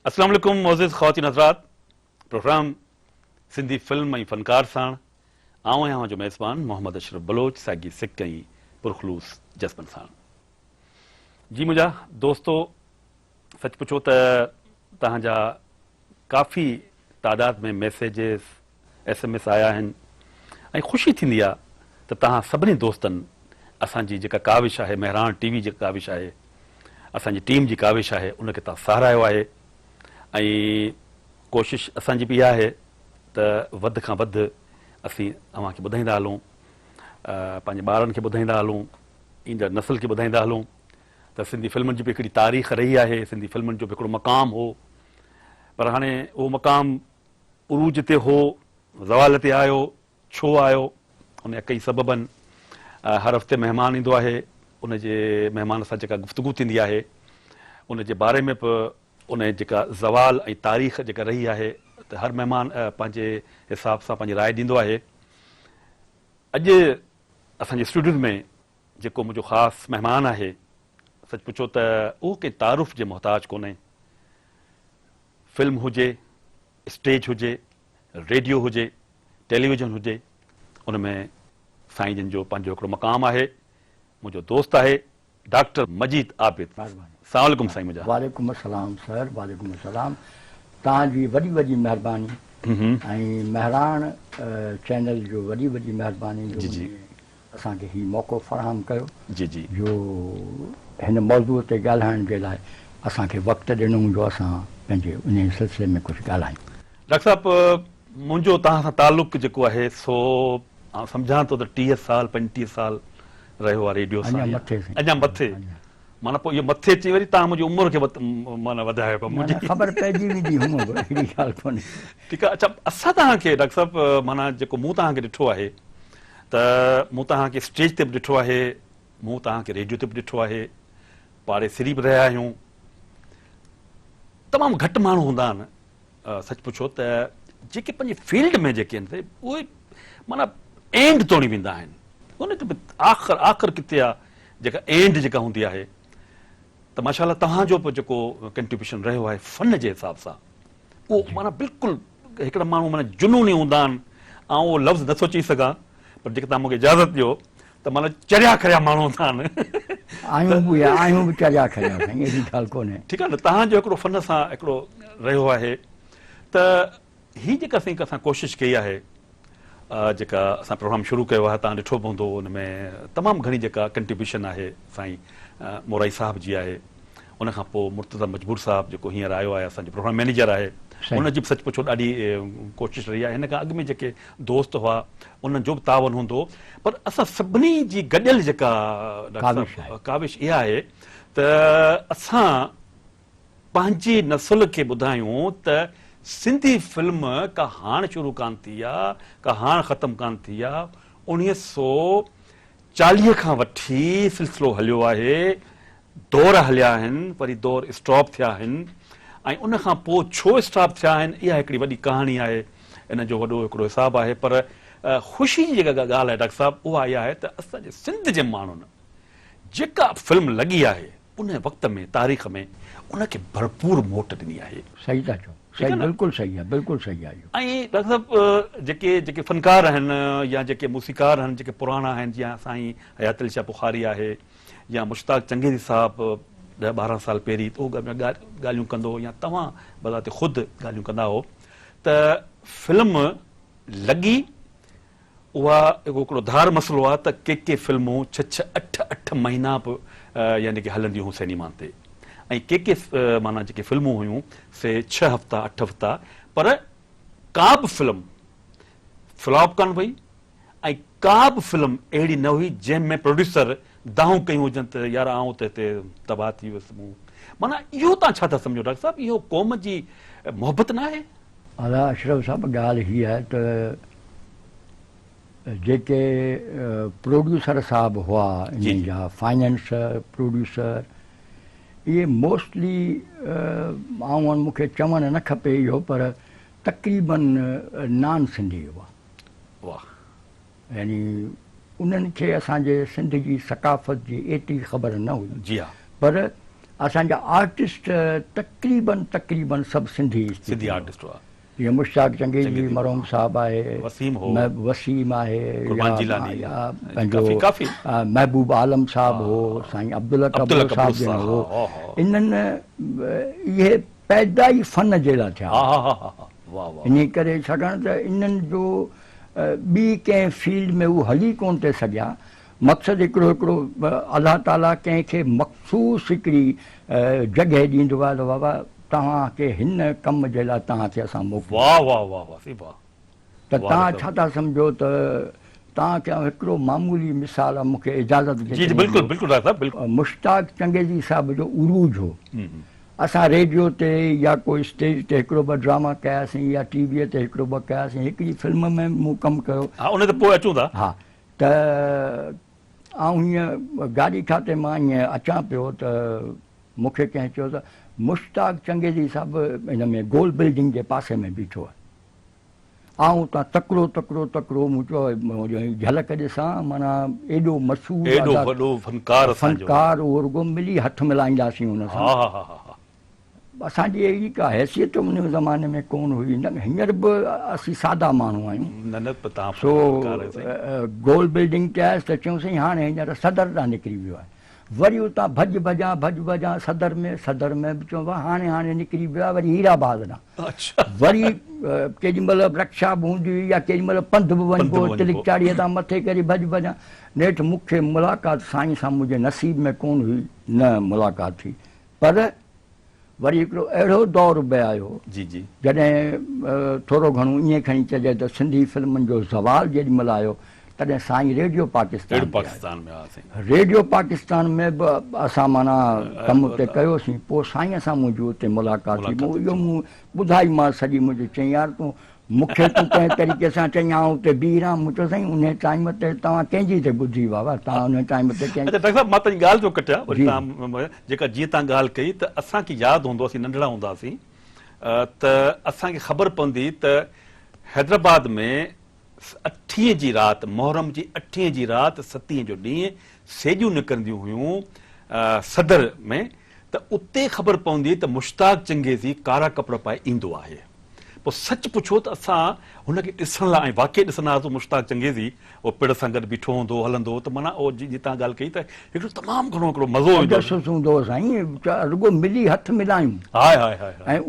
اسلام عليڪم معزز خواتين حضرات پروگرام سنڌي فلم ۽ فنڪار ساڻ آئون آهيان اوهان جو ميزبان محمد اشرف بلوچ ساڳي سڪ ۽ پرخلوص جذبن ساڻ جي منهنجا دوستو سچ پڇو ته توهان جا ڪافي تعداد ۾ ميسيجز ايس ايم ايس آيا آهن ۽ خوشي ٿيندي آ ته توهان سڀني دوستن اسان جي جيڪا ڪاوش آهي مهراڻ ٽي وي جيڪا ڪاوش آهي اسان جي ٽيم جي ڪاوش آهي ان کي توهان ساراهيو آهي ۽ ڪوشش اسان جي به اها آهي ته وڌ کان وڌ اسين اوهان کي ٻڌائيندا هلون پنهنجي ٻارن کي ٻڌائيندا هلون ايندڙ نسل کي ٻڌائيندا هلون ته سنڌي فلمن جي به هڪڙي تاريخ رهي آهي سنڌي فلمن جو به هڪڙو مقام هو پر هاڻي اهو مقام عروج تي هو، زوال تي آيو، ڇو آيو، ان جا ڪئي سبب آهن. هر هفتي مهمان ايندو آهي، ان جي مهمان سان جيڪا گفتگو ٿيندي آهي، ان جي باري ۾ به ان جي جيڪا زوال ۽ تاريخ جيڪا رهي آهي ته هر مهمان پنهنجي حساب سان پنهنجي راء ڏيندو آهي. اڄ اسان جي اسٽوڊيوز ۾ جيڪو منهنجو خاص مهمان آهي، سچ پڇو ته اهو ڪنهن تعارف جي محتاج ڪونهي. فلم هجي، اسٽيج هجي، ريڊيو هجي، ٽيليويزن هجي، ان ۾ سائين جن جو پنهنجو هڪڙو مقام آهي. منهنجو دوست آهي ڊاڪٽر مجيد عابد. السلام عليڪم سائين منهنجا. وعليڪم السلام سر وعليڪم السلام توهان جي وڏي وڏي مهرباني ۽ مهراڻ چينل جو وڏي وڏي مهرباني جو اسان کي هي موقعو فراهم ڪيو جي جي. جو هن موضوع تي ڳالهائڻ جي لاء اسان کي وقت ڏنو جو اسان پنهنجي انهي سلسلي ۾ ڪجهه ڳالهايون. ڊاڪٽر صاحب منهنجو توهان سان تعلق جيڪو آهي سو آئون سمجهان ٿو ته 30 سال 35 سال رهيو آهي ريڊيو سان اڃا مٿي سائين. اڃا مٿي معنيٰ پوء اهو مٿي چئي وري توهان منهنجي عمر کي معنيٰ وڌايو پيا نه نه خبر پئجي ويندي هونء به اهڙي ڳالهه ڪونهي. ٺيڪ آهي اڇا اسان توهان کي ڊاڪٽر صاحب معنيٰ جيڪو مون توهان کي ڏٺو آهي ته مون توهان کي اسٽيج تي به ڏٺو آهي، مون توهان کي ريڊيو تي به ڏٺو آهي، پاڙيسري به رهيا آهيون. تمام گهٽ ماڻهو هوندا آهن سچ پڇو ته جيڪي پنهنجي فيلڊ ۾ جيڪي آهن اهي معنيٰ اينڊ توڻي ويندا آهن. ان ته آخر آخر ڪٿي آ جيڪا اينڊ جيڪا هوندي آهي ته ماشاء الله توهان جو به جيڪو ڪنٽريبيوشن رهيو آهي فن جي حساب سان اهو معنيٰ بلڪل هڪڙا ماڻهو معنيٰ جنوني هوندا آهن، آئون اهو لفظ نٿو چئي سگهان پر جيڪڏهن توهان مون کي اجازت ڏيو ته معنيٰ چريا کريا ماڻهو هوندا آهن. آهيون به آهيون به چريا کريا سائين اهڙي ڳالهه ڪونهي. ٺيڪ آهي نه توهان جو هڪڙو فن سان هڪڙو رهيو آهي ته هي جيڪا سائين اسان ڪوشش ڪئي آهي جيڪا اسان پروگرام شروع ڪيو آهي توهان ڏٺو به هوندو ان ۾ تمام گهڻي جيڪا ڪنٽريبيوشن آهي سائين مورائي صاحب جي آهي ان کان پوء مرتضيٰ مجبور صاحب جيڪو هينئر آيو آهي اسان جو پروگرام مئنيجر آهي ان جي به سچ پڇو ڏاڍي ڪوشش رهي آهي هن کان اڳ ۾ جيڪي دوست هئا انهن جو به تعاون هوندو هو پر اسان سڀني جي گڏيل جيڪا ڪاوش اها آهي ته اسان پنهنجي نسل کي ٻڌايون ته سنڌي فلم ڪا هاڻ شروع ڪانه ٿي آ ڪا هاڻ ختم ڪانه ٿي آ 1940 کان وٺي سلسلو هليو آهي دور هليا آهن وري دور اسٽاپ ٿيا آهن ۽ ان کان پوء ڇو اسٽاپ ٿيا آهن اها هڪڙي وڏي ڪهاڻي آهي ان جو وڏو هڪڙو حساب آهي پر خوشي جي جيڪا ڳالهه آهي ڊاڪٽر صاحب اها اها آهي ته اسان جي سنڌ جي ماڻهن جيڪا فلم لڳي آهي ان وقت ۾ تاريخ ۾ ان کي ڀرپور موٽ ڏني آهي. صحيح ٿا چئو صحيح بلڪل صحيح آهي بلڪل صحيح آهي اهو. ۽ ڊاڪٽر صاحب جيڪي جيڪي فنڪار آهن يا جيڪي موسيقار آهن جيڪي پراڻا آهن جيئن سائين حيات علي شاهه بخاري آهي يا مشتاق چنگيزي صاحب ڏهه ٻارهن سال پهرين اهو ڳالهيون ڪندو هو يا توهان بذات خود ڳالهيون ڪندا هو ته فلم لڳي اها هڪڙو ڌار مسئلو آهي ته ڪي ڪي فلمون ڇهه ڇهه اٺ اٺ مهينا به يعني ڪي هلنديون هيون سئنيمان تي ۽ ڪي ڪي معنيٰ جيڪي فلمون هيون سي ڇهه هفتا اٺ هفتا پر ڪا به فلم فلاپ ڪانه وئي ۽ ڪا به فلم اهڙي نه هئي جنهن ۾ پروڊيوسر دانهون ڪيون هجن ته يار آئون ته هتي تباهه ٿي ويس مون معنيٰ اهو توهان ڇا ٿا سمجهو ڊاڪٽر صاحب اهو قوم جي محبت نه آهي؟ ادا اشرف صاحب ڳالهه هي آهي ته جيڪي پروڊيوسر صاحب هئا انهن جا فائننسر پروڊيوسر اهي موسٽلي آئون مون کي چوڻ نه کپي اهو پر تقريبن نان سنڌي هئا. واه. يعني انهن کي اسان جي سنڌ جي ثقافت جي ايتري خبر نه هئي. جي ها. پر اسان جا آرٽسٽ تقريبن تقريبن سڀ سنڌي سنڌي آرٽسٽ هئا. جيئن مشتاق چنگيزي مرحوم صاحب آهي، وسيم هو، وسيم آهي، قربان جيلاني، يا پنهنجو محبوب عالم صاحب هو، سائين عبدالحق ابڙو صاحب جن هو، انهن اهي پيدا ئي فن جي لاء ٿيا. انهي ڪري ڇاڪاڻ ته انهن جو ٻي ڪنهن فيلڊ ۾ هو هلي ڪونه ٿي سگهيا. مقصد هڪڙو هڪڙو الله تعاليٰ ڪنهن کي مخصوص هڪڙي جڳهه ڏيندو آهي ته بابا توهان کي هن ڪم جي لاء توهان کي اسان موڪليون واه واه واه واه سائين واه ته توهان ڇا ٿا سمجهو ته توهان کي آئون هڪڙو معمولي مثال مون کي اجازت جي جي بلڪل بلڪل ڊاڪٽر صاحب بلڪل. مشتاق چنگيزي صاحب جو عروج هو اسان ريڊيو تي يا ڪو اسٽيج تي هڪڙو ٻه ڊراما ڪياسين يا ٽي ويء تي هڪڙو ٻه ڪياسين هڪڙي فلم ۾ مون ڪم ڪيو ها ان تي پوء اچون ٿا. ها ته آئون هيئن گاڏي کاتي مان ائين اچان پيو ته مون کي ڪنهن چيو ته مشتاق چنگيزي صاحب هن ۾ گول بلڊنگ جي پاسي ۾ بيٺو آهي. آئون اتان تڪڙو تڪڙو تڪڙو مون چيو جهلڪ ڏسان معنيٰ ايڏو مشهور ايڏو وڏو فنڪار اسان جو فنڪار اهو رڳو ملي هٿ ملائينداسين هن سان. ها ها ها ها. اسان جي اهڙي ڪا حيثيت ان زماني ۾ ڪونه هئي نه هينئر به اسين سادا ماڻهو آهيون. نه نه پر توهان سو فنڪار آهيو سائين. گول بلڊنگ تي آيس ته چيائون سائين هاڻي هينئر صدر ڏانهن نڪري ويو آهي. وري اتان ڀڄ ڀڄان ڀڄ ڀڄان صدر ۾ صدر ۾ به چيائون هاڻي هاڻي نڪري ويو آهي وري هيرا باغ ڏانهن. وري ڪيڏي مهل رڪشا به هوندي هئي يا ڪيڏي مهل پنڌ به وڃبو هو تلڪ چاڙهيء تان مٿي ڪري ڀڄ ڀڄان. نيٺ مون کي ملاقات سائين سان منهنجي نصيب ۾ ڪونه هئي نه ملاقات ٿي. پر وري هڪڙو اهڙو دور به آيو جي جي. جڏهن ٿورو گهڻو ائين کڻي چئجي ته سنڌي فلمن جو زوال جيڏي مهل آيو تڏهن سائين ريڊيو پاڪستان ريڊيو تي آيو. پاڪستان ۾ آيا سائين. ريڊيو پاڪستان ۾ به اسان معنيٰ ڪم اتي ڪيوسين پوء سائين سان منهنجي اتي ملاقات ٿي ملاقات مون ٿي. اهو مون ٻڌائي مان سڄي منهنجي چيائين يار تون مون کي تون ڪنهن طريقي سان چئين آئون اتي بيهي رهان، مون چيو سائين انهي ٽائيم تي توهان ڪنهن جي ٿي ٻڌي بابا توهان انهي ٽائيم تي ڪنهن. اڇا ڊاڪٽر صاحب مان توهان جي ڳالهه ٿو ڪٽيان وري جي. توهان جيڪا جيئن توهان ڳالهه ڪئي ته اسان کي ياد هوندو اسين ننڍڙا هوندا هئاسين ته اسان کي خبر پوندي ته حيدرآباد ۾ اٺين جي رات محرم جي اٺين جي رات ستين جو ڏينهن سيڄون نڪرنديون هيون صدر ۾ ته اتي خبر پوندي ته مشتاق چنگيزي ڪارا ڪپڙا پائي ايندو آهي. پوء سچ پڇو ته اسان هن کي ڏسڻ لاء ۽ واقعي ڏسندا هئاسون مشتاق چنگيزي اهو پڙ سان گڏ بيٺو هوندو هو هلندو هو ته معنيٰ اهو جيئن توهان ڳالهه ڪئي ته هڪڙو تمام گهڻو هڪڙو مزو ايندو هو. تجسس هوندو هو سائين رڳو ملي هٿ ملايون. هاء هاء هاء هاء. ۽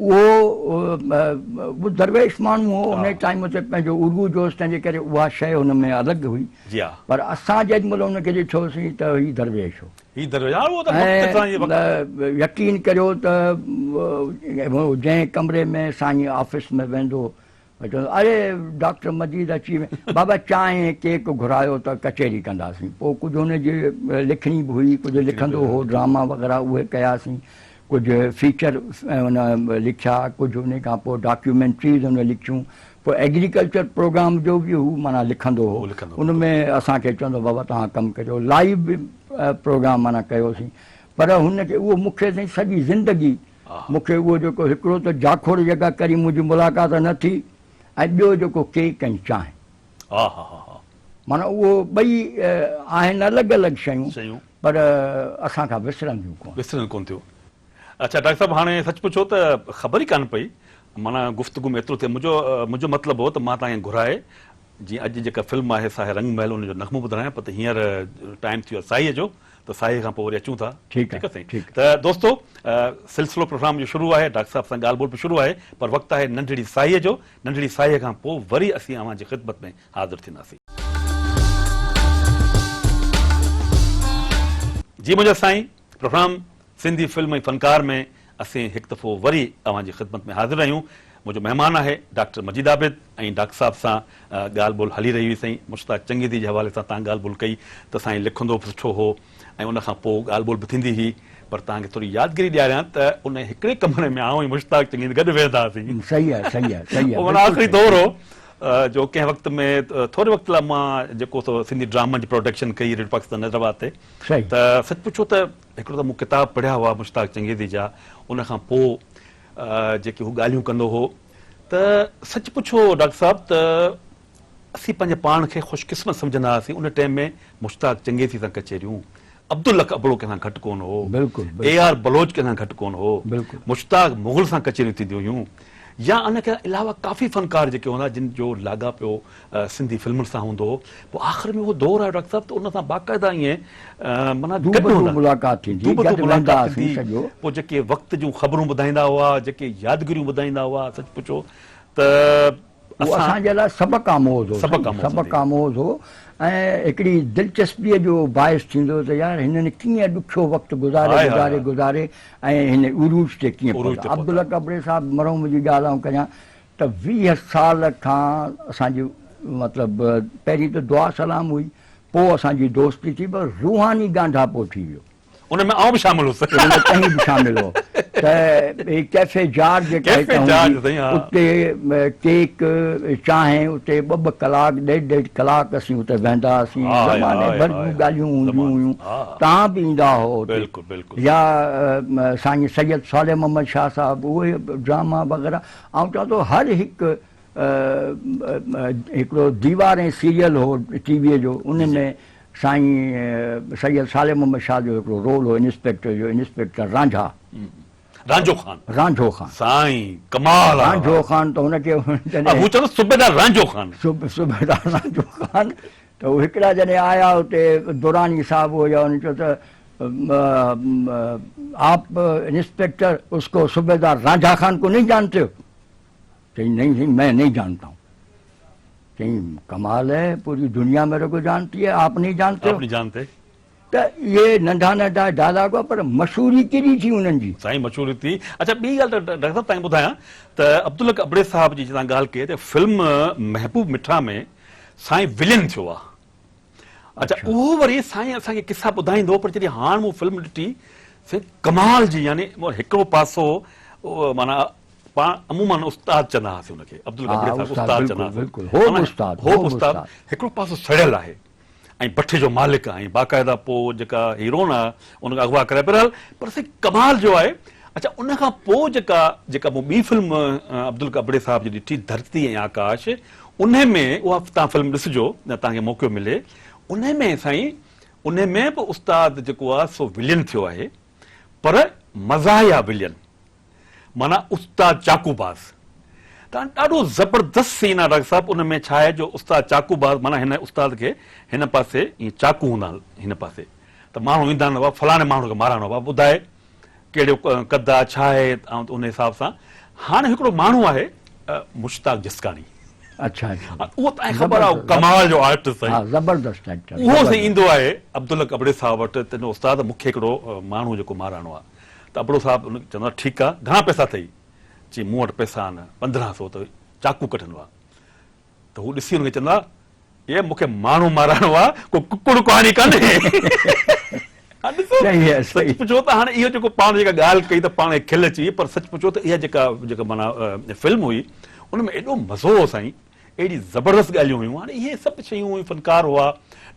اهو درويش ماڻهو هو انهي ٽائيم تي پنهنجو عروج هوس تنهن جي ڪري اها شيء هن ۾ الڳ هئي جي ها. پر اسان جيڏي مهل هن کي ڏٺوسين ته هي درويش هو. هي درويش ها اهو ته وقت سان ئي وقت. ۽ يقين ڪريو ته جنهن ڪمري ۾ سائين آفيس ۾ ويندو هو چوندو اري ڊاڪٽر مجيد اچي ويو بابا چانهه ۽ ڪيڪ گهرايو ته ڪچهري ڪنداسين پوء ڪجهه هن جي لکڻي به هئي ڪجهه لکندو هو ڊراما وغيره اهي ڪياسين ڪجهه فيچر هن لکيا ڪجهه ان کان پوء ڊاڪيومينٽريز هن لکيون پوء ايگريڪلچر پروگرام جو به هو معنيٰ لکندو هو ان ۾ اسان کي چوندو بابا توهان ڪم ڪريو لائيو به پروگرام معنيٰ ڪيوسين پر هن کي اهو مون کي سائين سڄي زندگي مون کي اهو جيڪو هڪڙو ته جاکوڙ جيڪا ڪري منهنجي ملاقات نه ٿي ۽ ٻيو جيڪو ڪيڪ ۽ چانهه معنيٰ اهو ٻئي آهن الڳ الڳ شيون پر اسان کان وسرنديون ڪونه. وسرن ڪونه ٿيون. اڇا ڊاڪٽر صاحب هاڻي سچ پڇو ته خبر ئي ڪانه پئي معنيٰ گفتگو ۾ ايترو ٿي منهنجو منهنجو مطلب هو ته مان توهان کي گهرائي جيئن اڄ جيڪا فلم آهي سا آهي رنگ محل ان جو نغمو ٻڌرايان پر هينئر ٽائيم ٿي ويو آهي ساهيء جو ته ساهيء کان پوء وري اچون ٿا ٺيڪ آهي سائين ته دوستو سلسلو پروگرام جو شروع آهي ڊاڪٽر صاحب سان ڳالهه ٻولهه به شروع آهي پر وقت آهي ننڍڙي ساهيء جو ننڍڙي ساهيء کان پوء وري اسين اوهان جي خدمت ۾ حاضر ٿينداسين. جي منهنجا سائين پروگرام سنڌي فلم ۽ فنڪار ۾ اسين هڪ دفعو وري اوهان جي خدمت ۾ حاضر آهيون. منهنجو مهمان آهي ڊاڪٽر مجيد عابد ۽ ڊاڪٽر صاحب سان ڳالهه ٻولهه هلي رهي هئي سائين مشتاق چنگيزي جي حوالي سان تان ڳالهه ٻولهه ڪئي ته سائين لکندو به سٺو هو ۽ ان کان پوء ڳالهه ٻولهه به ٿيندي هئي پر توهان کي ٿوري يادگيري ڏياريان ته ان هڪڙي ڪمري ۾ آئون ۽ مشتاق چنگيزي گڏ ويهندا هئاسين. صحيح آهي صحيح آهي صحيح آهي اهو معنيٰ آخري دور هو جو ڪنهن وقت ۾ ٿوري وقت لاء مان جيڪو سو سنڌي ڊرامن جي پروڊڪشن ڪئي ريڊيو پاڪستان حيدرآباد تي ته سچ پڇو ته هڪڙو ته مون ڪتاب پڙهيا هئا مشتاق چنگيزي جا ان کان پوء جيڪي هو ڳالهيون ڪندو هو ته سچ پڇو ڊاڪٽر صاحب ته اسين پنهنجي پاڻ کي خوش قسمت سمجهندا هئاسين ان ٽيم ۾ مشتاق چنگيزي سان ڪچهريون عبدالحق ابڙو ڪنهن سان گهٽ ڪونه هو، بلڪل اي آر بلوچ ڪنهن سان گهٽ ڪونه هو، بلڪل مشتاق مغل سان ڪچهريون ٿينديون هيون يا ان کان علاوه ڪافي فنڪار جيڪي هوندا جن جو لاڳاپيو سنڌي فلمن سان هوندو هو. پوء آخر ۾ اهو دور آيو ڊاڪٽر صاحب ته ان سان باقاعده ائين معنيٰ گڏ دوبدو هوندا ملاقات ٿيندي دوبدو گڏ ويندا ملاقات هئاسين ٿيندي سڄو. پوء جيڪي وقت جون خبرون ٻڌائيندا هئا جيڪي يادگيريون ٻڌائيندا هئا سچ پڇو ته اهو اسان جي لاء سبق آموز هو سبق آموز سبق آموز هو ۽ هڪڙي دلچسپيء جو باعث ٿيندو هو ته يار هنن ڪيئن ڏکيو وقت گذاري گذاري گذاري ۽ هن عروج تي ڪيئن پهتا. عبدالحق ابڙي صاحب مرحوم جي ڳالهه آئون ڪريان ته 20 سال کان اسان جي مطلب پهرين ته دعا سلام هئي پوء اسان جي دوستي ٿي پر روحاني ڳانڍاپو ٿي ويو. ان ۾ آئون به شامل هوس. ان ۾ توهين به شامل هو ته هي ڪيفي جارج جيڪا هڪ هوندي اتي ڪيڪ چانهه اتي ٻه ٻه ڪلاڪ ڏيڍ ڏيڍ ڪلاڪ اسين اتي ويهندا هئاسين زماني ڀر جون ڳالهيون هونديون هيون توهان به ايندا هئو اتي يا سائين سيد صالح محمد شاهه صاحب اهي ڊراما وغيره آئون چوان ٿو هر هڪ هڪڙو ديوار ۽ سيريل هو ٽي ويء جو ان ۾ سائين سيد صالح محمد شاهه جو هڪڙو رول هو انسپيڪٽر جو انسپيڪٽر رانجها. رانجهو خان. رانجهو خان. سائين ڪمال آ. رانجهو خان ته هن کي جڏهن. هو چوندو صوبيدار رانجهو خان. صوبيدار رانجهو خان ته هو هڪڙا جڏهن آيا اتي دراني صاحب هو يا هن چيو ته آپ انسپيڪٽر اس ڪو صوبيدار رانجها خان ڪو نهين جانتي هو. چيائين نهين سائين مين نهين جانتا هون. چيائين ڪمال هي پوري دنيا ميري ڪو جانتي هي آپ نهين جانتي هو. آپ نهين جانتي. ته اهي ننڍا ننڍا ڊائلاگ هئا پر مشهوري ڪيڏي ٿي انهن جي. سائين مشهوري ٿي. اڇا ٻي ڳالهه ته ڊاڪٽر صاحب تائين ٻڌايان ته عبدالحق ابڙي صاحب جي جتان ڳالهه ڪئي ته فلم محبوب مٺا ۾ سائين ولين ٿيو آ. اڇا اهو وري سائين اسان کي قصا ٻڌائيندو هو پر جڏهن هاڻ مون فلم ڏٺي سائين ڪمال جي يعني هڪڙو پاسو معنيٰ پاڻ عموماً استاد چوندا هئاسين ان کي عبدالغفور صاحب استاد چوندا هئاسين هو به استاد هو به استاد هڪڙو پاسو سڙيل آهي ۽ بٺي جو مالڪ آهي ۽ باقاعده پوء جيڪا هيروئن آهي ان کي اغوا ڪرائي بهرحال پر سائين ڪمال جو آهي اڇا ان کان پوء جيڪا جيڪا مون ٻي فلم عبدالحق ابڙي صاحب جي ڏٺي ڌرتي ۽ آڪاش انهي ۾ اها تان فلم ڏسجو تان کي موقعو ملي انهي ۾ سائين انهي ۾ به استاد جيڪو آهي سو ولين ٿيو آهي پر مزاحيه ولين معنيٰ استاد چاقو باز ته هاڻي ڏاڍو زبردست سين آ ڊاڪٽر صاحب ان ۾ ڇا آهي جو استاد چاقو باز معنيٰ هن استاد کي هن پاسي ائين چاقو هوندا آهن هن پاسي ته ماڻهو ايندا آهن بابا فلاڻي ماڻهو کي مارائڻو آهي بابا ٻڌائي ڪهڙو قد آ ڇا آهي ان حساب سان هاڻي هڪڙو ماڻهو آهي مشتاق جسڪاڻي اڇا اڇا اهو تانکي خبر آ ڪمال جو آرٽسٽ سائين ها زبردست ايڪٽر اهو سائين ايندو آهي عبدالحق ابڙي صاحب وٽ ته استاد مونکي هڪڙو ماڻهو جيڪو مارائڻو آ ته ابڙو صاحب ان کي چوندو آهي ٺيڪ آ گهڻا پئسا اٿئي؟ چي مون وٽ پئسا آهن 15 سو ته چاقو ڪڍندو آ ته هو ڏسي ان کي چوندو آ اي مون کي ماڻهو مارائڻو آ ڪو ڪڪڙ ڪهاڻي ڪانهي. هاڻي ڏسو سچ پڇو ته هاڻي اهو جيڪو پاڻ جيڪا ڳالهه ڪئي ته پاڻ کي کل اچي وئي پر سچ پڇو ته اها جيڪا جيڪا معنيٰ فلم هئي ان ۾ ايڏو مزو هو سائين اهڙي زبردست ڳالهيون هيون هاڻي اهي سڀ شيون هيون فنڪار هئا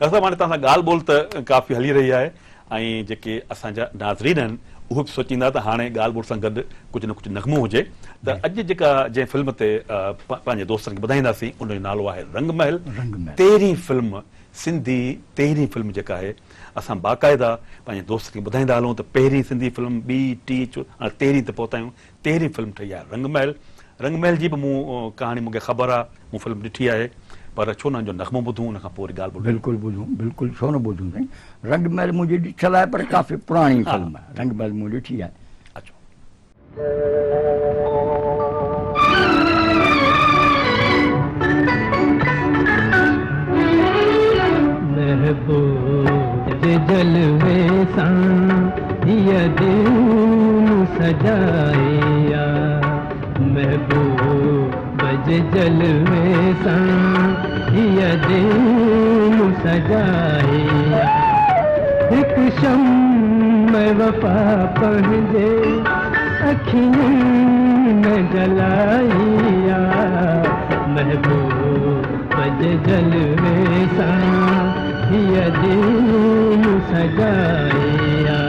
ڊاڪٽر صاحب هاڻي توهان سان ڳالهه ٻولهه ته ڪافي هلي رهي آهي ۽ جيڪي اسان جا ناظرين آهن اهي به سوچيندا ته هاڻي ڳالهه ٻولهه سان گڏ ڪجهه نه ڪجهه نغمو هجي ته اڄ جيڪا جنهن فلم تي پنهنجي دوستن کي ٻڌائينداسين ان جو نالو آهي رنگ محل تيرهين فلم سنڌي تيرهين فلم جيڪا آهي اسان باقاعده پنهنجي دوستن کي ٻڌائيندا هلون ته پهرين سنڌي فلم ٻي ٽي چوٿين هاڻي تيرهين تي پهتا آهيون تيرهين فلم ٺهي آهي رنگ محل. رنگ محل جي به مون ڪهاڻي مون کي خبر آ، مون فلم ڏٺي آهي پر ڇو نه ان جو نغمو ٻڌون ان کان پوء وري ڳالهه ٻولهه ڪيون. بلڪل ٻڌون بلڪل ڇو نه ٻڌون سائين رنگ محل منهنجي ڏٺل آهي پر ڪافي پراڻي فلم آهي رنگ محل مون ڏٺي آهي. اچو. محبوب جي جلوي سان هيء دل سجائي آ محبوب جي جلوي سان هيء دل سجائي آ هڪ شمع وفا پنهنجي اکين ۾ جلائي آ محبوب جي جلوي سان هيء دل سجائي آ.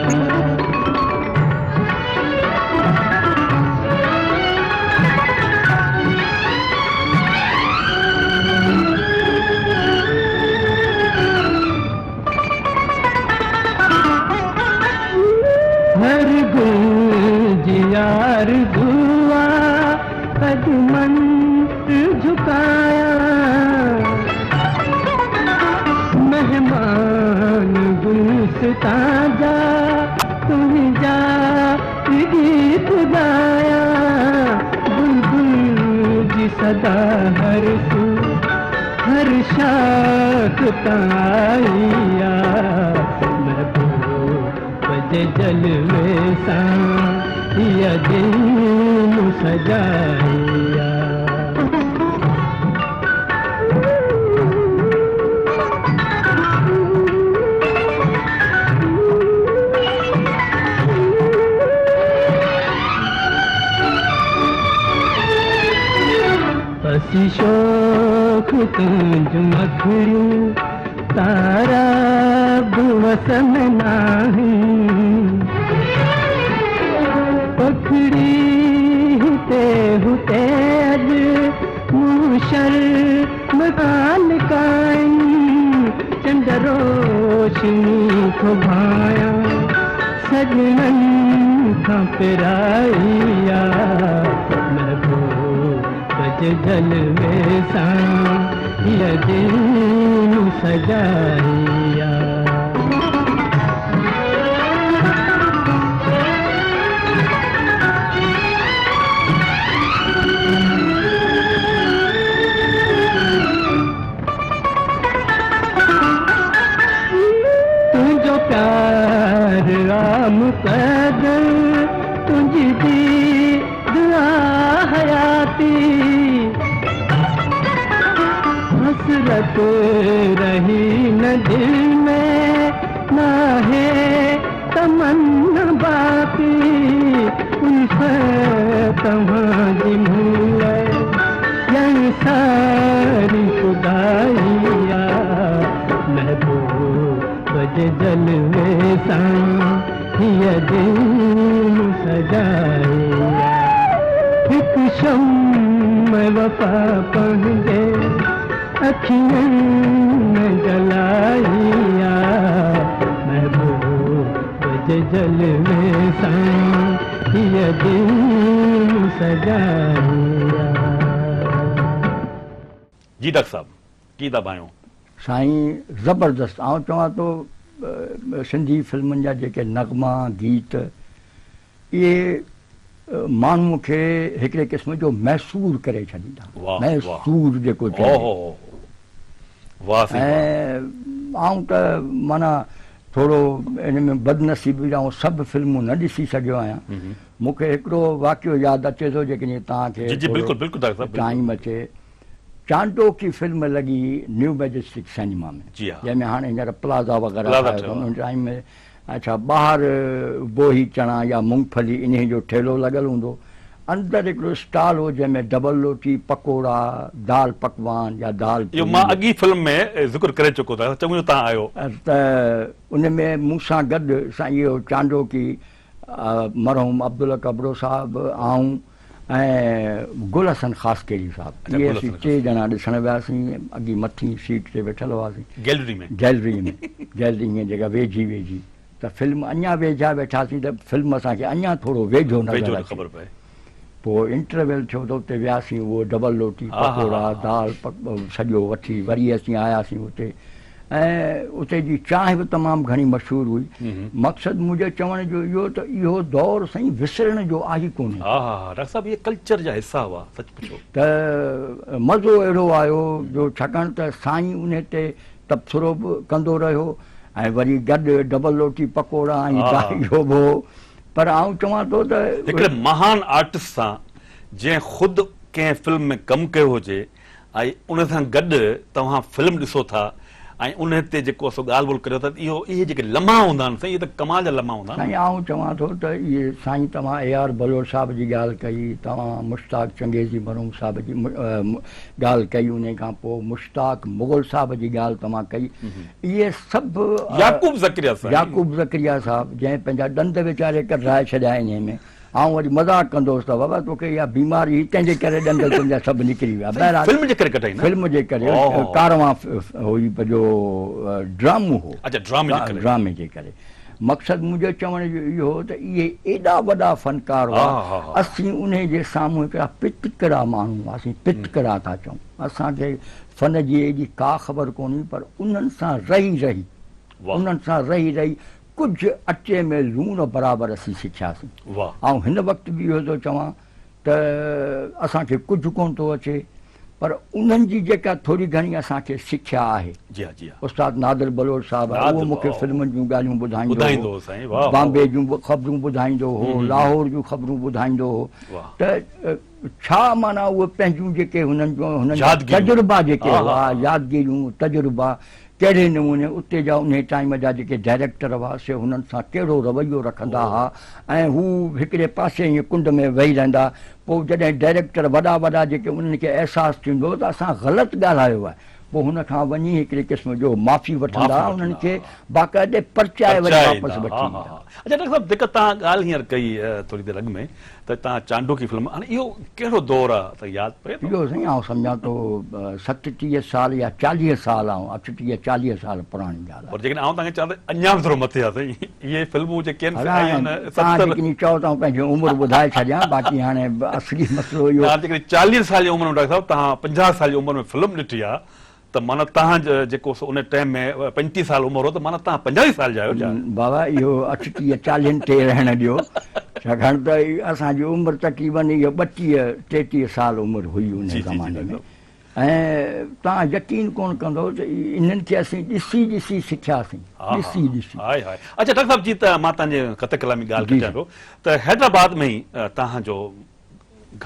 قدمن جهڪايان. مهمان گلستان جا تنهنجا گيت ڳايان. بلبل جي صدا هر سو هر شاخ تان آئي آ. محبوب جي جلوي سان هيء دل سجائي آ. پسي شوق تنهنجون اکڙيون تارا به وس ۾ ناهن. پکڙي هتي هتي اڄ مون شرم کان لڪائين. چنڊ روشني ٿو ڀانيان سڄڻن کان پرائي آ. محبوب جي جلوي سان هيء دل سجائي آ. تنهنجو پيار آ مقدر تنهنجي ديد آ حياتي. حسرت رهي نه دل ۾ ناهي تمنا باقي. الفت توهان جي مون لاء ڄڻ ساري خدائي آ. محبوب جي جلوي سان هيء دل سجائي آ. هڪ شمع وفا پنهنجي اکين ۾ جلائي آ. محبوب جي جلوي سان هيء دل سجائي آ. جي ڊاڪٽر صاحب ڪي ٿا ڀانيو. سائين زبردست آئون چوان ٿو سنڌي فلمن جا جيڪي نغما گيت اهي ماڻهو کي هڪڙي قسم جو محسور ڪري ڇڏيندا محسور جيڪو چئجي ۽ آئون ته معنيٰ ٿورو ان ۾ بدنصيبي جو آئون سڀ فلمون نه ڏسي سگهيو آهيان مون کي هڪڙو واقعو ياد اچي ٿو جيڪڏهن توهان کي ٽائيم اچي چانڊوڪي فلم لڳي نيو ميجسٽڪ سئنيما ۾ جنهن ۾ هاڻي هينئر پلازا وغيره ٺاهيو اٿن ان ٽائيم ۾ اڇا ٻاهر بوهي چڻا يا مونگ ڦلي انهي جو ٺيلو لڳل هوندو اندر هڪڙو اسٽال هو جنهن ۾ ڊبل روٽي پڪوڙا دال پڪوان يا دال اهو مان اڳي فلم ۾ ذڪر ڪري چڪو ته چڱو جو تان آيو. ته ان ۾ مون سان گڏ سائين اهو چانڊوڪي مرحوم عبدالحق ابڙو صاحب، آئون ۽ گل حسن خاصخيلي صاحب اهي اسين ٽي ڄڻا ڏسڻ وياسين. اڳي مٿين سيٽ تي ويٺل هئاسين. گيلري ۾. گيلري ۾، گيلري ائين جيڪا ويجهي ويجهي ته فلم اڃا ويجها ويٺاسين ته فلم اسان کي اڃا ٿورو ويجهو نظر اچي. پوء انٽرويل ٿيو ته اتي وياسين اهو ڊبل روٽي، پڪوڙا، دال سڄو وٺي وري اسين آياسين اتي ۽ اتي جي چانهه به تمام گهڻي مشهور هئي. مقصد منهنجي چوڻ جو اهو ته اهو دور سائين وسرڻ جو آهي ڪونهي. ها ها ها ڊاڪٽر صاحب اهي ڪلچر جا حصا هئا سچ پڇو. ته مزو اهڙو آيو جو ڇاڪاڻ ته سائين انهي تي تبصرو به ڪندو رهيو ۽ وري گڏ ڊبل روٽي پڪوڙا ۽ اهو به هو پر آئون چوان ٿو ته. هڪڙي مهان آرٽسٽ سان جنهن خود ڪنهن فلم ۾ ڪم ڪيو هجي ۽ ان سان گڏ توهان فلم ڏسو ٿا ۽ ان تي جيڪو سو ڳالهه ٻولهه ڪريو ٿا ته اهو اهي جيڪي لمحا هوندا آهن سائين اهي ته ڪمال جا لمحا هوندا آهن. سائين آئون چوان ٿو ته اهي سائين توهان اي آر بلوچ صاحب جي ڳالهه ڪئي توهان مشتاق چنگيزي مرحوم صاحب جي ڳالهه ڪئي انهي کان پوء مشتاق مغل صاحب جي ڳالهه توهان ڪئي اهي سڀ يعقوب زڪريا صاحب يعقوب زڪريا صاحب جنهن پنهنجا ڏند ويچاري ڪڍرائي ڇڏيا انهي ۾ آئون وري مذاق ڪندو هوس ته بابا توکي اها بيماري هئي تنهن جي ڪري ڏند تنهنجا سڀ نڪري ويا. بهرحال فلم جي ڪري ڪڍائين نه؟ فلم جي ڪري ڪاروان هئي جو ڊرامو هو. اڇا ڊرامي جي ڪري. ڊرامي جي ڪري مقصد منهنجو چوڻ جو اهو هو ته اهي ايڏا وڏا فنڪار هئا، اسين انهي جي سامهون هڪڙا پتڪڙا ماڻهو هئاسين، پتڪڙا ٿا چئون، اسان کي فن جي ايڏي ڪا خبر ڪونه هئي، پر انهن سان رهي رهي، انهن سان رهي رهي ڪجهه اٽي ۾ لوڻ برابر اسين سکياسين. آئون هن وقت به اهو ٿو چوان ته اسان کي ڪجهه ڪونه ٿو اچي پر انهن جي جيڪا ٿوري گهڻي اسان کي سکيا آهي. جي ها جي ها. استاد نادر بلوچ صاحب آهي اهو مون کي فلمن جون ڳالهيون ٻڌائيندو هو، بامبي جون خبرون ٻڌائيندو هو، لاهور جون خبرون ٻڌائيندو هو ته ڇا معنيٰ اهي پنهنجون جيڪي هنن جون هنن جا تجربا جيڪي هئا يادگيريون تجربا ڪهڙي نموني اتي جا انهي ٽائيم جا جيڪي ڊائريڪٽر هئا سي هنن سان ڪهڙو رويو رکندا ها ۽ هو هڪڙي پاسي ائين ڪنڊ ۾ ويهي رهندا پوء جڏهن ڊائريڪٽر وڏا وڏا جيڪي انهن کي احساس ٿيندو هو ته اسان غلط ڳالهايو آهي پوء هن کان وڃي هڪڙي قسم جو معافي وٺندا ها انهن کي باقاعدي پرچائي وري واپس وٺي ايندا ها. اڇا ڊاڪٽر صاحب جيڪا توهان ڳالهه هينئر ڪئي ٿوري دير اڳ ۾ ته توهان چانڊوڪي فلم هاڻي اهو ڪهڙو دور آ ته ياد پئي ٿو؟ اهو سائين آئون سمجهان ٿو 37 سال يا 40 سال آئون 38 40 سال پراڻي ڳالهه آهي. پر جيڪڏهن آئون توهان کي چوان ته اڃا به ٿورو مٿي آ سائين اهي فلمون جيڪي آهن سي آيون آهن 70. توهان جيڪڏهن چئو ته آئون پنهنجي عمر ٻڌائي ڇڏيان باقي هاڻي اصلي مسئلو اهو. توهان جيڪڏهن 40 سال جي عمر ۾ ڊاڪٽر صاحب توهان 50 سال جي عمر ۾ فلم ڏٺي آ ته معنيٰ توهان جيڪو سو ان ٽائيم ۾ 35 سال عمر هو ته معنيٰ توهان 50 سال جا آهيو ڇا؟ بابا اهو 38 چاليهن تي رهڻ ڏيو ڇاڪاڻ ته اسان جي عمر تقريبن اهو 32 33 سال عمر هئي ان زماني ۾ ۽ توهان يقين ڪونه ڪندو ته انهن کي اسين ڏسي ڏسي سکياسين ڏسي ڏسي. هاء هاء اڇا ڊاڪٽر صاحب جي ته مان توهان جي قطع ڪلامي ڳالهه ڪٽيان پيو ته حيدرآباد ۾ ئي توهان جو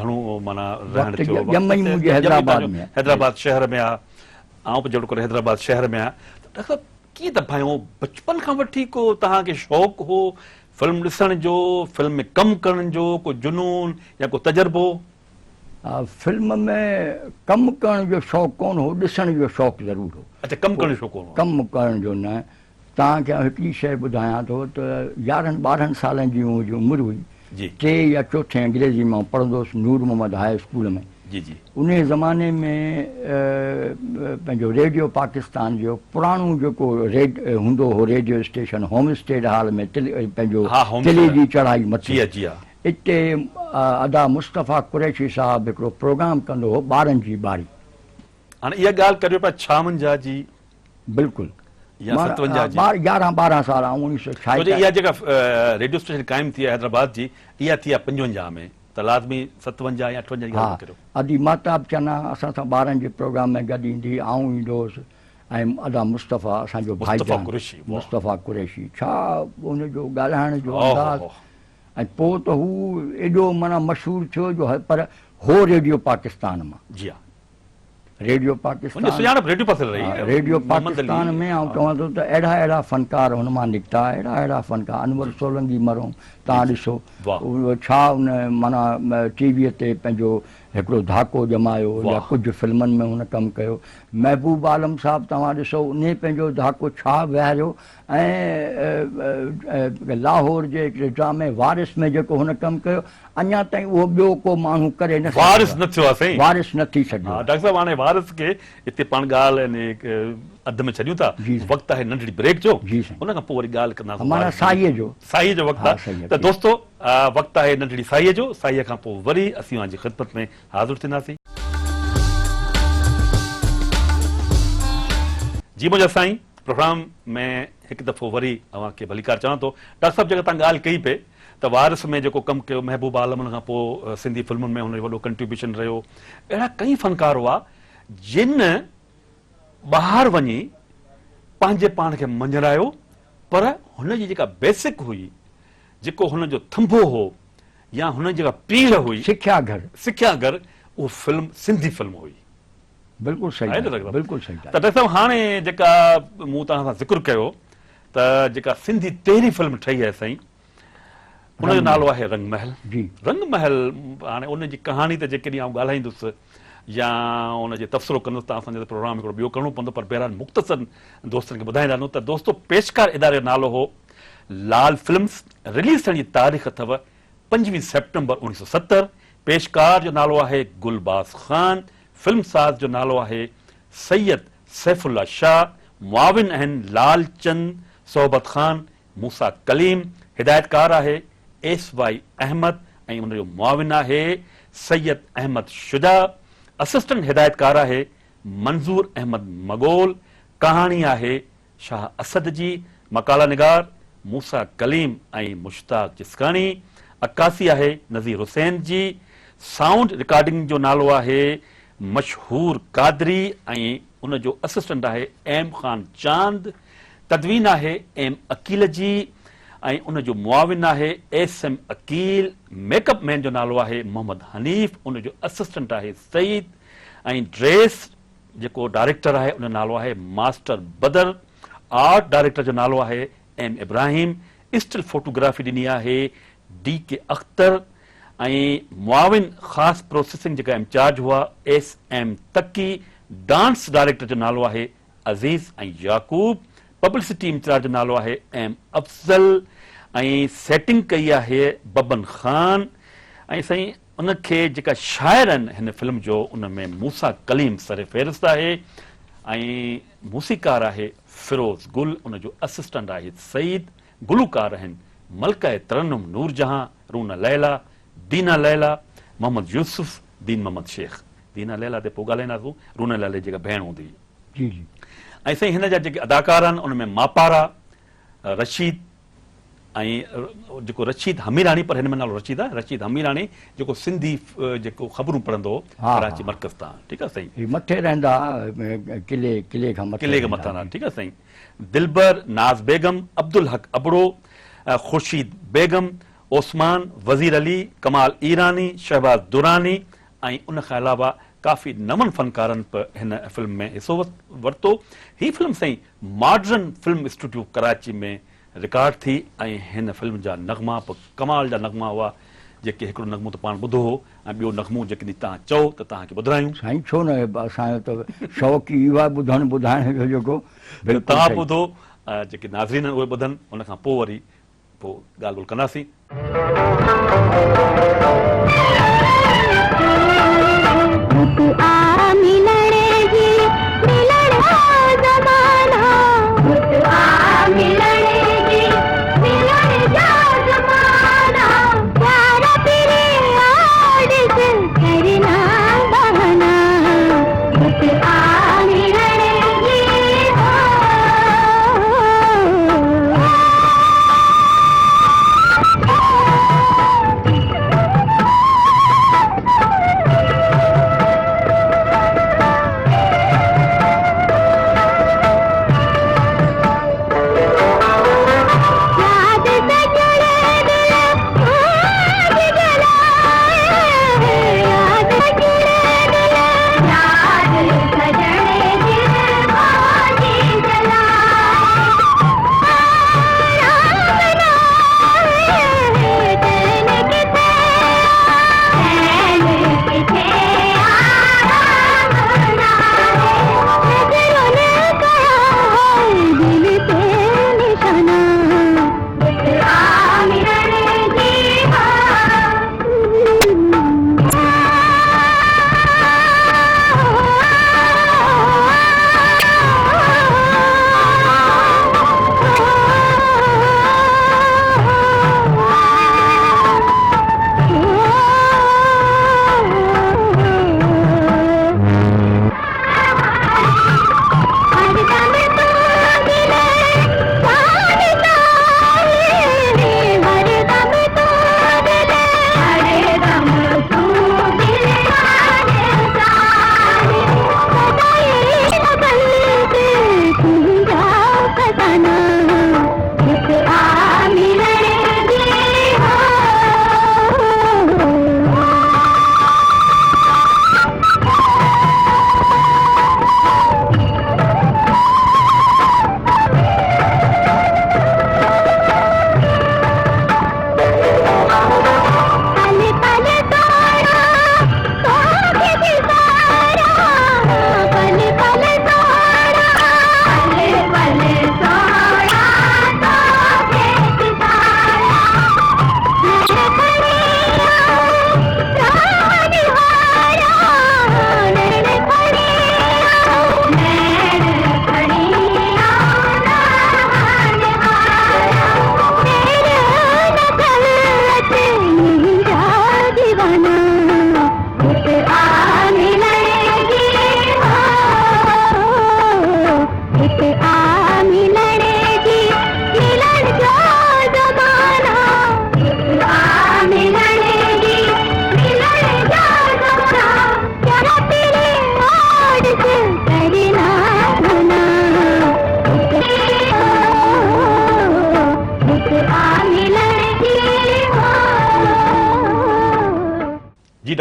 گهڻو معنيٰ رهڻ ٿيو وقت ڄم ئي منهنجي حيدرآباد ۾ آهي. حيدرآباد شهر ۾ آ آئون به جهڙوڪر حيدرآباد شهر ۾ آهيان ته ڊاڪٽر صاحب ڪيئن ته ڀانيو بچپن کان وٺي ڪو توهان کي شوق هو فلم ڏسڻ جو فلم ۾ ڪم ڪرڻ جو ڪو جنون يا ڪو تجربو؟ فلم ۾ ڪم ڪرڻ جو شوق ڪونه هو ڏسڻ جو شوق ضرور هو. اڇا ڪم ڪرڻ جو شوق ڪونه هو. ڪم ڪرڻ جو نه توهان کي آئون هڪڙي شيء ٻڌايان ٿو ته يارهن ٻارهن سالن جي منهنجي عمر هئي، ٽي يا چوٿين انگريزي ۾ آئون پڙهندو هوس نور محمد هاء اسڪول ۾. انهيء زماني ۾ پنهنجو ريڊيو پاڪستان جو پراڻو جيڪو هوندو هو ريڊيو اسٽيشن هوم اسٽيڊ هال ۾ پنهنجو قلعي جي چڙهائي مٿي اتي ادا مصطفيٰ قريشي صاحب هڪڙو پروگرام ڪندو هو ٻارن جي ٻاري. هاڻي اها ڳالهه ڪريو پيا ڇاونجاهه جي بلڪل يا 57 جي يارهن ٻارهن سال آئون اڻويهه سو ڇو جو اها جيڪا ريڊيو اسٽيشن قائم ٿي آهي حيدرآباد جي اها ٿي آهي 55 ۾ ته لازمي 57 يا 58 جي ڳالهه ڪريو. ادي مهتاب چنا اسان سان ٻارن جي پروگرام ۾ گڏ ايندي هئي آئون ايندو هوس ۽ ادا مصطفيٰ اسان جو ڀائيجان مصطفيٰ قريشي ڇا ان جو ڳالهائڻ جو انداز ۽ پوء ته هو ايڏو معنيٰ مشهور ٿيو جو پر هو ريڊيو پاڪستان مان جي ها ريڊيو پاڪستان هن جي سڃاڻپ ريڊيو پاسي رهي ريڊيو پاڪستان ۾ آئون چوان ٿو ته اهڙا اهڙا فنڪار هن مان نڪتا اهڙا اهڙا فنڪار انور سولنگي مرحوم تان ڏسو ڇا ان معنيٰ ٽي وي تي پنهنجو هڪڙو ڌاڪو ڄمايو يا ڪجهه فلمن ۾ هن ڪم ڪيو محبوب عالم صاحب توهان ڏسو انهي پنهنجو ڌاڪو ڇا ويهاريو ۽ لاهور جي هڪڙي ڊرامي وارث ۾ جيڪو هن ڪم ڪيو اڃا تائين اهو ٻيو ڪو ماڻهو ڪري نه سگهيو آهي. وارث نه ٿيو آهي سائين. وارث نه ٿي سگهيو آهي. ڊاڪٽر صاحب هاڻي وارث کي اتي پاڻ ڳالهه يعني اڌ ۾ ڇڏيون ٿا. وقت آهي ننڍڙي بريڪ جو. ان کان پوء وري ڳالهه ڪنداسون معنيٰ ساهيء جو. ساهيء جو وقت آهي ته دوستو وقت آهي ننڍڙي ساهيء جو. ساهيء کان پوء وري اسين اوهان جي خدمت ۾ حاضر ٿينداسين. جي منهنجا سائين پروگرام ۾ هڪ دفعو وري اوهان کي ڀليڪار چوان ٿو. ڊاڪٽر صاحب جيڪا توهان ڳالهه ڪئي پئي ته وارث ۾ جيڪو ڪم ڪيو محبوب عالم ان کان پوء سنڌي فلمن ۾ هن جو وڏو ڪنٽريبيوشن رهيو. اهڙا ڪئين فنڪار هئا جن ٻاهر وڃي پنهنجي پاڻ کي مڃرايو پر هن جي جيڪا بيسڪ هئي جيڪو هن جو ٿنڀو هو يا هن جي جيڪا پيڙهه هئي سکيا گهر سکيا گهر اهو فلم سنڌي فلم هئي. بلڪل صحيح ڳالهه بلڪل صحيح ڳالهه. ته ڊاڪٽر صاحب هاڻي جيڪا مون توهان سان ذڪر ڪيو ته جيڪا سنڌي تهري فلم ٺهي آهي سائين ان جو نالو آهي رنگ محل. جي. رنگ محل هاڻي ان جي ڪهاڻي ته جيڪڏهن آئون ڳالهائيندس يا ان جي تبصرو ڪندس ته اسان جو پروگرام هڪڙو ٻيو ڪرڻو پوندو پر بهرحال مختصر دوستن کي ٻڌائيندا هلون ته دوستو پيشڪار اداري جو نالو هو لال فلمز رليز ٿيڻ جي تاريخ اٿو 25 سيپٽمبر 1970 پيشڪار جو نالو آهي گل باز خان فلم ساز جو نالو آهي سيد سيف الله شاهه، معاون آهن لال چند، صحبت خان، موسيٰ ڪليم، هدايتڪار آهي ايس وائي احمد ۽ ان جو معاون آهي سيد احمد شجاع، اسسٽنٽ هدايتڪار آهي منظور احمد مغول، ڪهاڻي آهي شاهه اسد جي، مقالا نگار موسيٰ ڪليم ۽ مشتاق جسڪاڻي، عڪاسي آهي نذير حسين جي، سائونڊ رڪارڊنگ جو نالو آهي مشهور قادري ۽ ان جو اسسٽنٽ آهي ايم خان چاند، تدوين آهي ايم عقيل جي ۽ ان جو معاون آهي S M Aqeel, make up man جو نالو آهي محمد حنيف، ان جو اسسٽنٽ آهي سعيد ۽ ڊريس جيڪو ڊائريڪٽر آهي ان جو نالو آهي ماسٽر بدر، آرٽ ڊائريڪٽر جو نالو آهي ايم ابراهيم، اسٽل فوٽوگرافي ڏني آهي ڊي ڪي اختر ۽ معاون خاص پروسيسنگ جيڪا انچارج هئا S M Taqi, dance director جو نالو آهي عزيز ۽ يعقوب، پبلسٽي انچارج جو نالو آهي ايم افضل ۽ سيٽنگ ڪئي آهي ببن خان ۽ سائين ان کي جيڪا شاعر آهن هن فلم جو ان ۾ موسيٰ ڪليم سر فهرست آهي ۽ موسيقار آهي فيروز گل ان جو اسسٽنٽ آهي سعيد گلوڪار آهن ملڪه ترنم نور جهان رونا ليليٰ دينا ليليٰ محمد يوسف دين محمد شيخ دينا ليليٰ تي پوء ڳالهائينداسون رونا ليليٰ جي جيڪا ڀيڻ هوندي هئي. جي جي. ۽ سائين هن جا جيڪي اداڪار آهن ان ۾ ماپارا رشيد ۽ جيڪو رشيد هميراڻي پر هن ۾ نالو رشيد آهي رشيد هميراڻي جيڪو سنڌي جيڪو خبرون پڙهندو هو ڪراچي مرڪز تان ٺيڪ آهي سائين. هي مٿي رهندا قلعي قلعي کان مٿي قلعي کان مٿان ٺيڪ آهي سائين. دلبر ناز بيگم، عبدالحق ابڙو، خورشيد بيگم، عثمان، وزير علي، ڪمال ايراني، شهباز دراني ۽ ان کان علاوه ڪافي نون فنڪارن به هن فلم ۾ حصو ورتو. هي فلم سائين modern film studio Karachi ۾ record ٿي ۽ هن فلم جا نغما به ڪمال جا نغما هئا جيڪي هڪڙو نغمو ته پاڻ ٻڌو هو ۽ ٻيو نغمو جيڪڏهن توهان چئو ته توهان کي ٻڌرايون. سائين ڇو نه اسان جو ته شوق ئي اهو آهي ٻڌڻ ٻڌائڻ جو جيڪو بلڪل توهان ٻڌو جيڪي ناظرين آهن اهي ٻڌن ان کان پوء وري پوء ڳالهه ٻولهه ڪنداسين. رت آ ملڻ جي ملڻ جو زمانو رت آ ملڻ جي ملڻ جو زمانو پيار پرين آ ڏس ڪرنا بهانا رت آ ملڻ جي هو.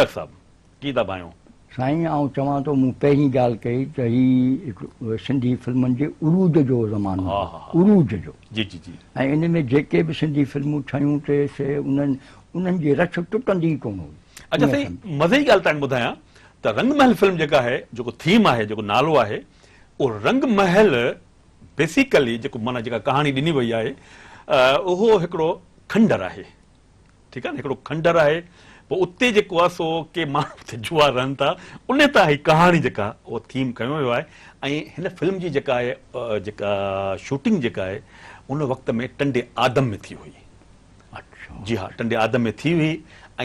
ڊاڪٽر صاحب ڪي ٿا ڀانيو؟ سائين آئون چوان ٿو مون پهرين ڳالهه ڪئي ته هي هڪ سنڌي فلمن جي عروج جو زمانو هو عروج جو جي جي جي ۽ ان ۾ جيڪي به سنڌي فلمون ٺهيون ٿي سي انهن انهن جي رڇ ٽٽندي ئي ڪونه هئي. اچا سائين مزي جي ڳالهه توهان کي ٻڌايان ته رنگ محل فلم جيڪا آهي جيڪو ٿيم آهي جيڪو نالو آهي اهو رنگ محل بيسيڪلي جيڪو معنيٰ جيڪا ڪهاڻي ڏني وئي آهي اهو هڪڙو کنڊر آهي ٺيڪ آهي نه هڪڙو کنڊر آهي پوء اتي جيڪو آهي سو ڪي ماڻهو اتي جوا رهن ٿا ان تان هي ڪهاڻي جيڪا اهو ٿيم کنيو ويو آهي ۽ هن فلم جي جيڪا آهي جيڪا شوٽنگ جيڪا آهي ان وقت ۾ ٽنڊي آدم ۾ ٿي هئي جي ها ٽنڊي آدم ۾ ٿي هئي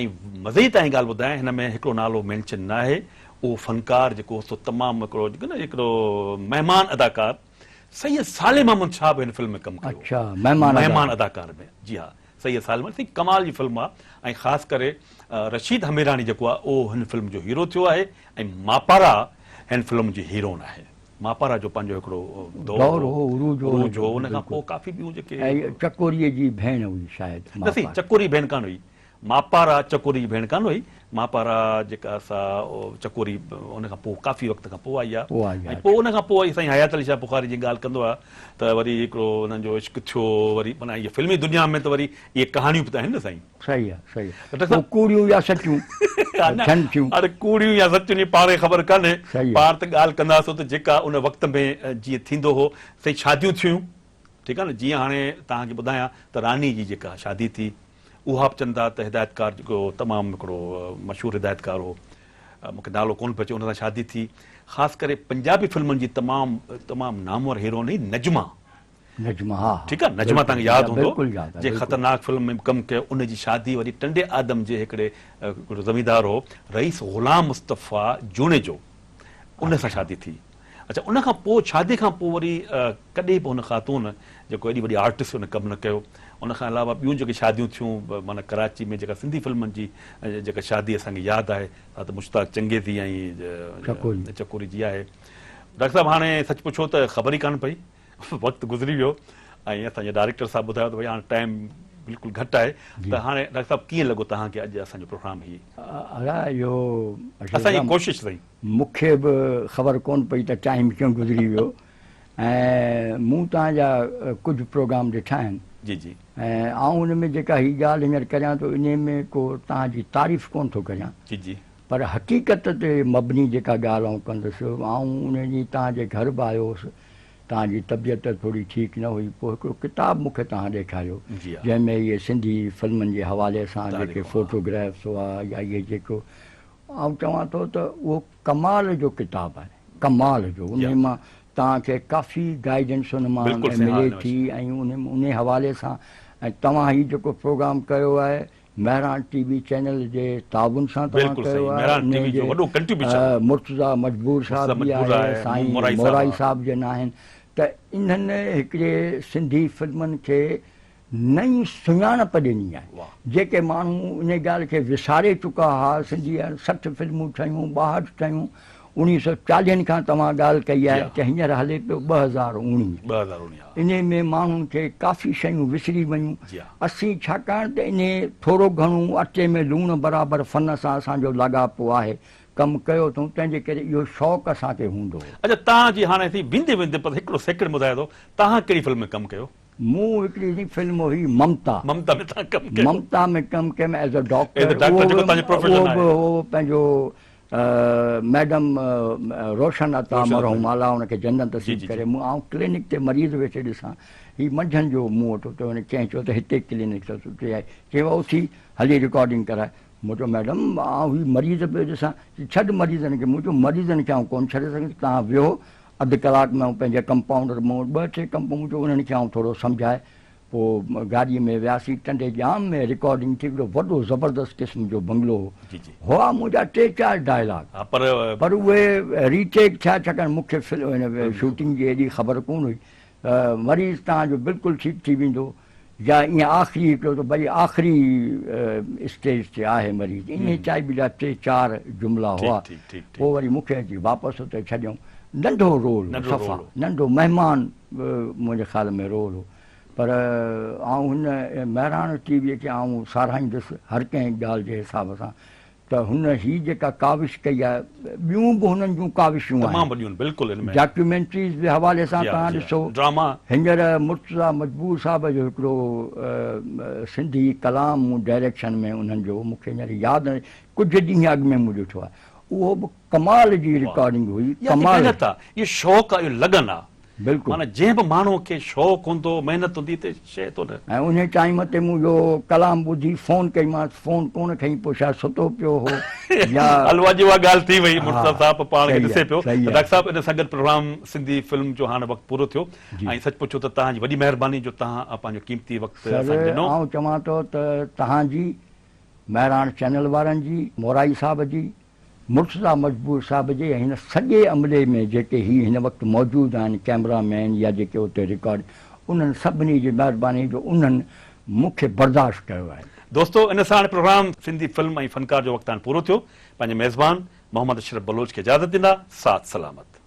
۽ مزي جي تائين ڳالهه ٻڌايان هن ۾ هڪڙو نالو مينشن نه آهي اهو فنڪار جيڪو سو تمام هڪڙو جيڪو نه هڪڙو مهمان اداڪار سيد صالح محمد شاهه به هن فلم ۾ ڪم ڪيو اڇا مهمان مهمان اداڪار ۾ جي ها سيد صالح محمد سائين ڪمال جي فلم آ ۽ خاص ڪري رشيد هميراڻي جيڪو آ اهو هن فلم جو هيرو ٿيو آهي ۽ ماپارا هن فلم جي هيروئن آهي ماپارا جو پنهنجو هڪڙو دور هو عروج هو عروج هو ان کان پوء ڪافي ٻيون جيڪي ۽ چڪوري جي ڀيڻ هئي شايد نه سائين چڪوري ڀيڻ ڪانه هئي ماپارا چڪوري جي ڀيڻ ڪانه هئي. ماپارا جيڪا سا چڪوري ان کان پوء ڪافي وقت کان پوء آئي آهي ۽ پوء ان کان پوء وري سائين حيات علي شاهه بخاري جي ڳالهه ڪندو آهي ته وري هڪڙو انهن جو عشق ٿيو وري معنيٰ اهي فلمي دنيا ۾ ته وري اهي ڪهاڻيون به ته آهن نه سائين. صحيح آهي صحيح آهي پوء ڪوڙيون يا سچيون ٿين ٿيون. اڙي ڪوڙيون يا سچيون جي پاڻ کي خبر ڪانهي پاڻ ته ڳالهه ڪنداسون ته جيڪا ان وقت ۾ جيئن ٿيندو هو سائين شاديون ٿيون ٺيڪ آهي نه جيئن هاڻي توهان کي ٻڌايان ته راني جي جيڪا شادي ٿي اها به چون ٿا ته هدايتڪار جيڪو تمام هڪڙو مشهور هدايتڪار هو مون کي نالو ڪونه پيو اچي ان سان شادي ٿي خاص ڪري پنجابي فلمن جي تمام تمام نامور هيروئن هئي نجمه نجمه ها ٺيڪ آهي نجمه توهان کي ياد هوندو جنهن خطرناڪ فلم ۾ به ڪم ڪيو ان جي شادي وري ٽنڊي آدم جي هڪڙي هڪڙو زميندار هو رئيس غلام مصطفيٰ جوڻيجو ان سان شادي ٿي اڇا ان کان پوء شادي کان پوء وري ڪڏهن به هن خاتون جيڪو ايڏي وڏي آرٽسٽ ان ڪم نه ڪيو ان کان علاوه ٻيون جيڪي شاديون ٿيون معنيٰ ڪراچي ۾ جيڪا سنڌي فلمن جي جيڪا شادي اسان کي ياد آهي سا ته مشتاق چنگيزي ۽ چڪوري جي آهي ڊاڪٽر صاحب هاڻي سچ پڇو ته خبر ئي ڪانه پئي وقت گذري ويو ۽ اسان جي ڊائريڪٽر صاحب ٻڌايو ته ڀئي هاڻي ٽائيم بلڪل گهٽ آهي ته هاڻي ڊاڪٽر صاحب ڪيئن لڳو توهان کي اڄ اسان جو پروگرام هي ادا اهو اسان جي ڪوشش سائين مون کي به خبر ڪونه پئي ته ٽائيم ڪيئن گذري ويو ۽ مون توهان جا ڪجهه پروگرام ڏٺا آهن جي جي ۽ آئون ان ۾ جيڪا هي ڳالهه هينئر ڪريان ٿو انهي ۾ ڪو توهان جي تعريف ڪونه ٿو ڪريان جي جي پر حقيقت تي مبني جيڪا ڳالهه آئون ڪندس آئون ان ڏينهن توهان جي گهر به آيو هوس توهان جي طبيعت ٿوري ٺيڪ نه هئي پوء هڪڙو ڪتاب مون کي توهان ڏيکاريو جنهن ۾ اهي سنڌي فلمن جي حوالي سان جيڪي فوٽوگرافس هئا يا اهي جيڪو آئون چوان ٿو ته اهو ڪمال جو ڪتاب آهي، ڪمال جو، انهي مان توهان کي ڪافي گائيڊنس ان مان ملي ٿي ۽ انهي حوالي سان ۽ توهان هي جيڪو پروگرام ڪيو آهي مهراڻ ٽي وي چينل جي تعاون سان توهان ڪيو آهي انهي جي مرتضيٰ مجبور صاحب به آهي سائين مورائي صاحب جن آهن ته انهن هڪڙي سنڌي فلمن کي نئين سڃاڻپ ڏني آهي. جيڪي ماڻهو انهي ڳالهه کي وساري چڪا ها، سنڌي 60 فلمون ٺهيون، 62 ٺهيون، اڻيهه سو چاليهن کان توهان ڳالهه ڪئي آهي ته هينئر هلي پيو 2019 انهي ۾ ماڻهن کي ڪافي شيون وسري ويون. اسين ڇاڪاڻ ته انهي ٿورو گهڻو اٽي ۾ لوڻ برابر فن سان اسان جو لاڳاپو آهي، ڪم ڪيو اٿئون، تنهن جي ڪري اهو شوق اسان کي هوندو هو. اڇا توهان جي هاڻي اسين ويندي ويندي بس هڪڙو سيڪنڊ ٻڌايو ته توهان ڪهڙي فلم ۾ ڪم ڪيو؟ مون هڪڙي هي فلم هئي ممتا. ممتا ۾ تهان ڪم ڪيو. ممتا ۾ ڪم ڪيم as A doctor. As A doctor جيڪو تهان جو پروفيشن آهي. اهو به هو پنهنجو ميڊم روشن عطا مرحوم الله ان کي جنت نصيب ڪري مون آئون ڪلينڪ تي مريض ويٺي ڏسان هي منجهند جو مون وٽ اتي وڃي ڪنهن چيو ته هتي ڪلينڪ اٿس اتي آئي چيو اٿي هلي رڪارڊنگ ڪرائي مون چيو ميڊم آئون هي مريض پيو ڏسان ڇڏ مريضن کي مون چيو مريضن کي آئون ڪونه ڇڏي سگهندس تهان ويهو اڌ ڪلاڪ ۾ آئون پنهنجي ڪمپائونڊر مون وٽ ٻه ٽي ڪمپائونڊر هو انهن کي آئون ٿورو سمجهائي پوء گاڏيء ۾ وياسين ٽنڊي ڄام ۾ رڪارڊنگ ٿي هڪڙو وڏو زبردست قسم جو بنگلو هو هئا منهنجا ٽي چار ڊائلاگ پر اهي ري ٽيڪ ٿيا ڇاڪاڻ مون کي شوٽنگ جي ايڏي خبر ڪونه هئي مريض توهان جو بلڪل ٺيڪ ٿي ويندو يا ائين آخري هڪڙو ته ڀئي آخري اسٽيج تي آهي مريض انهي ٽائيپ جا ٽي چار جملا هئا پوء وري مون کي اچي واپس اتي ڇڏيائون ننڍو رول هو صفا ننڍو مهمان منهنجي خيال ۾ رول هو پر آئون هن مهراڻ ٽي وي کي آئون ساراهيندس هر ڪنهن ڳالهه جي حساب سان. ته هن هي جيڪا ڪاوش ڪئي آهي ٻيون به هنن جون ڪاوشون آهن. تمام وڏيون بلڪل ان ۾. ڊاڪيومينٽريز جي حوالي سان توهان ڏسو. ڊراما. هينئر مرتضيٰ مجبور صاحب جو هڪڙو سنڌي ڪلام مون ڊائريڪشن ۾ انهن جو مون کي هينئر ياد نه ڪجهه ڏينهن اڳ ۾ مون ڏٺو آهي اهو به ڪمال جي رڪارڊنگ هئي ڪمال. اها محنت آهي اهو شوق آهي اهو لگن آهي. بلڪل. معنيٰ جنهن به ماڻهوء کي شوق هوندو، محنت هوندي ته شيء ٿو نه. ۽ انهي ٽائيم تي مون اهو ڪلام ٻڌي فون ڪئيمانس، فون ڪونه کنئي پوء شايد ستو پيو هو يا. هلو اڄ اها ڳالهه ٿي وئي مرتضيٰ صاحب پاڻ کي ڏسي پيو ته ڊاڪٽر صاحب ان سان گڏ پروگرام سنڌي فلم جو هاڻ وقت پورو ٿيو ۽ سچ پڇو ته توهان جي وڏي مهرباني جو توهان پنهنجو قيمتي وقت اسان کي سر ڏنو. آئون چوان ٿو ته توهان جي، مهراڻ چينل وارن جي، مورائي صاحب جي، مرتضيٰ مجبور صاحب جي ۽ هن سڄي عملي ۾ جيڪي هي هن وقت موجود آهن ڪئميرا مين يا جيڪي اتي رڪارڊ انهن سڀني جي مهرباني جو انهن مون کي برداشت ڪيو آهي. دوستو ان سان هاڻي پروگرام سنڌي فلم ۽ فنڪار جو وقت هاڻي پورو ٿيو پنهنجي ميزبان محمد اشرف بلوچ کي اجازت ڏيندا ساٿ سلامت.